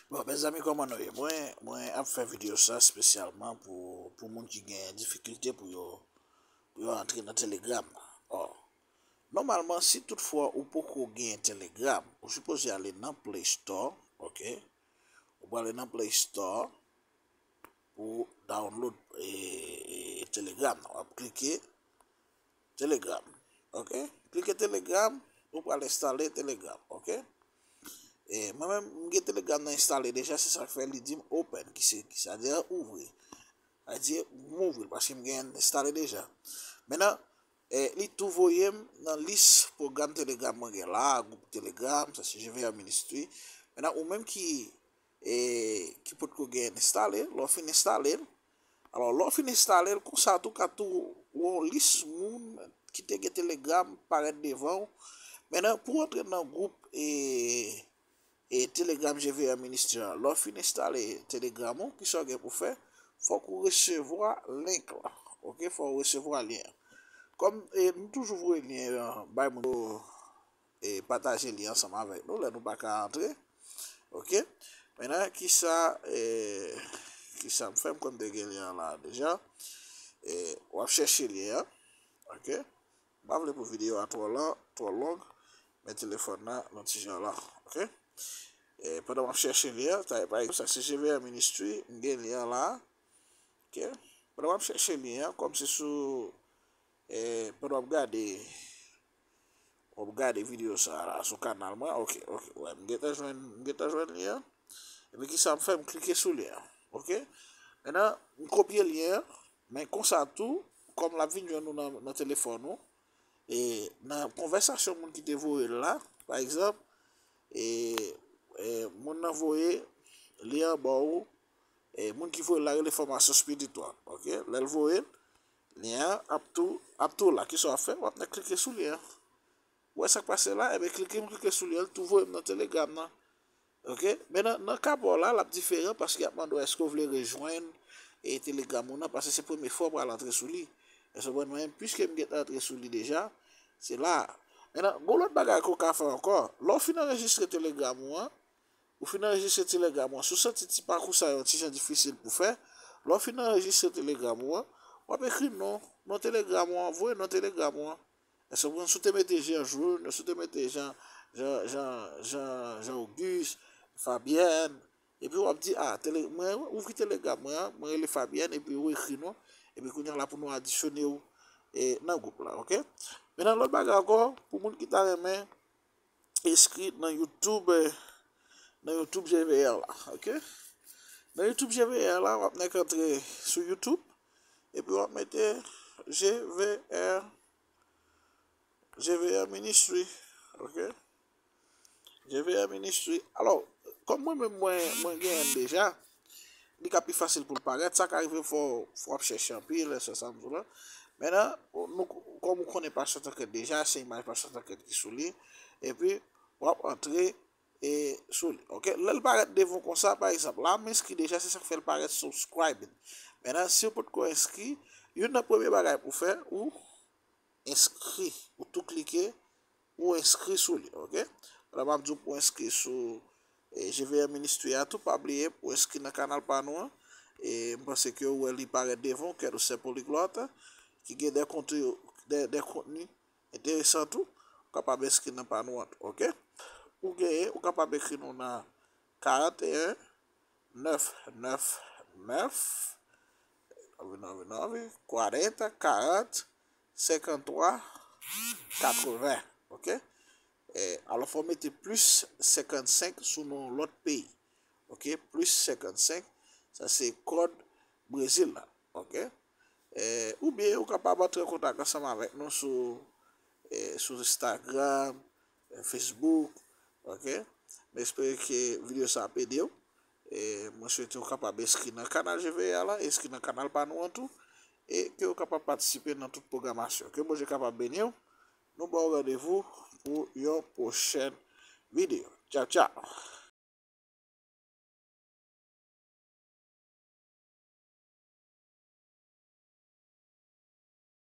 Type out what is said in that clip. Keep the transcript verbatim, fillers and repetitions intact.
Bon, mezanmi, kòman nou ye? Mwen, mwen ap fè videyo sa espesyalman pou, pou moun ki gen difikilte pou yo, pou yo antre nan Telegram. Ò, nòmalman, si toutfwa ou poko gen Telegram, ou sipoze ale nan Play Store, ok? Ou prale nan Play Store pou download, e, e, Telegram nan. W ap klike Telegram, ok? Klike Telegram, ou pral enstale Telegram, ok? E mwen menm, m gen Telegram nan enstale deja, se sa k fè li di m open, ki se, ki sa di ouvri. Sa di m ouvri l, paske m gen enstale deja. Mentnan, e, li tou voye m nan lis pwogram Telegram mwen gen la, gwoup Telegram, sa se G V R Ministry. Mentnan, ou menm ki, e, ki potko gen enstale, lè w fin enstale l, alò, lè w fin enstale l, konsa tou ka tou yon lis moun ki te gen Telegram parèt devan w. Mentnan, pou w antre nan gwoup, e, e Telegram G V R Ministry an, lè w fin enstale Telegram ou, kisa w gen pou fè? Fòk ou resevwa link la. Ok, fòk ou resevwa lyen an. Kòm, e, nou toujou voye lyen an bay moun yo, e, pataje lyen ansanm avèk nou lè nou pa ka antre. Ok? Mentnan, kisa, e, kisa m fè? M kwè m te gen lyen an la deja. E, w ap chèche lyen an. Ok? M pa vle pou videyo a twò lan, twò long, men telefòn nan, nan ti jan la. Ok? E, pandan w ap chèche lyen an, ta, pa egzanp, sa se G V R Ministry, m gen lyen an la. Ok? Pandan w ap chèche lyen an, kòm se sou, e, pandan w ap gade, w ap gade videyo sa a la sou kanal mwen. Ok, ok, wè, m gentan jwenn, m gentan jwenn lyen an. Epi kisa m fè? M klike sou lyen an. Ok? Mentnan, m kopye lyen an, men konsa tou, kòm l ap vin jwenn ou nan, nan telefòn ou, e nan konvèsasyon moun ki te voye l la, pa egzanp, e, e, moun nan voye lyen an ba w, e, moun ki voye l la rele Fòmasyon Espirityèl, ok? Lè l voye l, lyen an ap tou, ap tou la. Kisa w ap fè? W ap nan klike sou lyen an. Ou wè sa k pase la? Enben, klike, m klike sou lyen an, l tou voye m nan Telegram nan. Ok? Men nan, nan ka pa w la, l ap diferan paske y ap mande w èske w vle rejwenn, e, Telegram ou nan, paske se premye fwa w pral antre sou li. Èske w konprann mwen? Piske m gentan antre sou li deja, se la. Mentnan, gon lòt bagay ke w ka fè ankò. Lè w fin anrejistre Telegram ou an, ou fin anrejistre Telegram ou an, si w santi ti pakou sa yo yon ti jan difisil pou fè, lè w fin anrejistre Telegram ou an, w ap ekri non, non Telegram ou an, voye non Telegram ou an. Èske w konprann? Si w te mete Jean Jules, si w te mete Jean, Jean, Jean, Jean, Jean Auguste, Fabienne, epi w ap di, a, tele, mwen ouvri Telegram mwen an, mwen rele Fabienne, epi ou ekri non, epi kounye a la pou nou adisyone w, e, nan gwoup la, ok? Mentnan, lòt bagay ankò, pou moun ki ta renmen enskri nan YouTube, e, nan YouTube G V R la, ok? Nan YouTube G V R la, w ap nèk antre sou YouTube, epi w ap mete G V R G V R Ministry, ok? G V R Ministry. Alò, kòm mwen menm mwen, mwen genyen l deja, li ka pi fasil pou l parèt. Sa ka rive fò, fò w ap chèche anpil, se sa m di w la. Mentnan, nou, kòm ou konnen Pastè Tankèt deja, se imaj Pastè Tankèt ki sou li. Epi, w ap antre, e, sou li, ok? Lè l parèt devan w konsa, pa egzanp, la, m enskri deja, se sa k fè l parèt subscribing. Mentnan, si w potko enskri, youn nan premye bagay pou w fè, ou enskri, ou tou klike, ou enskri sou li, ok? Pandan m ap di w pou w enskri sou, e, G V R Ministry a tou, pa bliye pou w enskri nan kanal pa nou an. E m panse ke ou wè li parèt devan w, Kèt ou sè poliglòt, ki gen de kontni, de, de kontni enteresan tou, ou kapab enskri nan pa nou an tou, ok? Ou genyen, ou kapab ekri nou nan karannteyen nèf nèf nèf, nove nove nove, kwaranta, karanta, senkanntwa, katreven, ok? E, alò, fò w mete plis senkannsenk sou non lòt peyi, ok? Plis senkannsenk, sa se kòd Brezil la, ok? E, oubyen ou kapab antre an kontak ansanm avèk nou sou, e, sou Instagram, e, Facebook, ok? M espere ke videyo sa ap ede w. E, mwen swete w kapab enskri nan kanal G V R la, enskri nan kanal pa nou an tou, e ke w kapab patisipe nan tout pwogramasyon. Ke Bondye kapab beni w. Nou ba w randevou pou yon pwochèn videyo. Tchaw, tchaw!